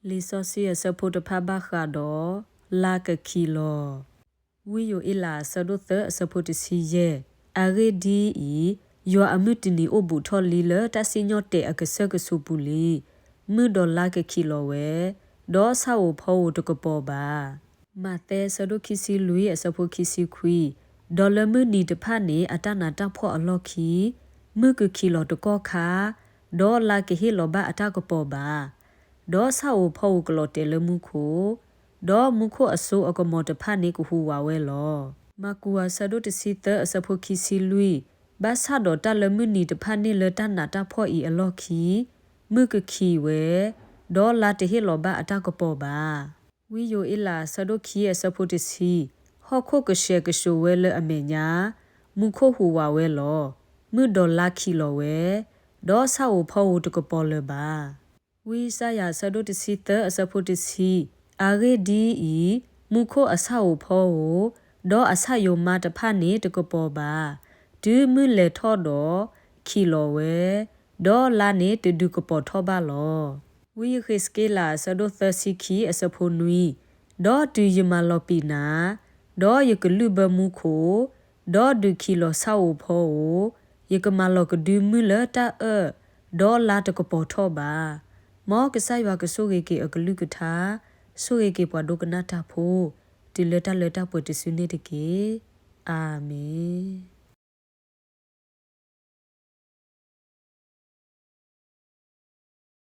လံာ်စီဆှံအဆၢဖိတဖၣ်ဘၣ်ဃးဒီး လါကခံးလီၤ. ဝံယိၤအ့လးအဆၢဒိၣ်သၢအဆၢဖိတဆံယဲၢ်, အဂ့ၢ်ဒ်အံၤ, ယွၤအမုၢ်တနံၤအိၣ်ဘူးထီၣ်လံလၢတၢ်စံၣ်ညီၣ်တဲာ်အကစၢၢ်ကဆူးပူၤလံ. မုၢ်ဒီးလါကခံးလီၤဝဲ, ဒီးဆၣ်ဧိၤဖီဧိၤတကပီၤဘၣ်. မးသဲအဆၢဒိၣ်ခံဆံလွံၢ်အဆၢဖိခံဆံခွံ, ဒီးလၢမုၢ်နံၤတဖၣ်န့ၣ်အတၢ်နးတၢ်ဖှီၣ်အလီၢ်ခံ, မုၢ်ကခံးလီၤတကီၢ်ခါ, ဒီးလါကဟ့ၣ်လီၤဘၣ်အတၢ်ကပီၤဘၣ်. ဒီးဆၣ်ဧိၤဖီဧိၤကလီၤတဲာ်လၢမူခိၣ်, ဒီးမူခိၣ်အစိအကမီၤတဖၣ်န့ၣ်ကဟူးဝးဝဲလီၤ. မၢ်ကူးအဆၢဒိၣ်တဆံသၢအဆၢဖိခံဆံလွံၢ်, ဘၣ်ဆၣ်ဒီးတၢ်လၢမုၢ်နံၤတဖၣ်န့ၣ်လၢတၢ်နးတၢ်ဖှီၣ်အံၤအလီၢ်ခံ, မုၢ်ကခံးဝဲ, ဒီးလါတဟ့ၣ်လီၤဘၣ်အတၢ်ကပီၤဘၣ်. ဝံယိၤအ့လးအဆၢဒိၣ်ခံအဆၢဖိတဆံ, ဟီၣ်ခိၣ်ကဆှဲကဆှိးဝဲလၢအမဲာ်ညါ, မူခိၣ်ဟူးဝးဝဲလီၤ. မုၢ်ဒီးလါခံးလီၤဝဲ, ဒီးဆၣ်ဧိၤဖီဧိၤတကပီၤလၢၤဘၣ်. ဝံယၡါယၤအဆၢဒိၣ်တဆံသၢအဆၢဖိတဆံ, အဂ့ၢ်ဒ်အံၤ, မူခိၣ်အဆၣ်ဧိၤဖီဧိၤ, ဒီးအဆၣ်ယိၤမါတဖၣ်န့ၣ်တကပီၤဘၣ်. တုၤမုၢ်လဲၤထီၣ်ဒီး, ခံးလီၤဝဲ, ဒီးလါန့ၣ်တဒုးကပီၤထီၣ်ဘၣ်လီၤ. ဝံယဃ့းစက့လးအဆၢဒိၣ်သၢဆံခံအဆၢဖိနွံ, ဒီးတုၤယမၤလီၤပံာ်နၤ, ဒီးယကလုၢ်ဘၢမူခိၣ်, ဒီးဒုးခံးလီၤဆၣ်ဧိၤဖီဧိၤ, ယကမၤလီၤကဒုမုၢ်လၢတၢ်အၢၣ်, ဒီးလါတကပီၤထီၣ်ဘၣ်. မ်ကစၢ်ယွၤကဆိၣ်ဂ့ၤက့ၤအကလုၢ်ကထါ, ဆိၣ်ဂ့ၤက့ၤပှၤဒိကနၣ်တၢ်ဖိ, တုၤလၢတၢ်လၢတၢ်ပှဲၤတစုန့ၣ်တက့ၢ်. အၤမ့ၣ်.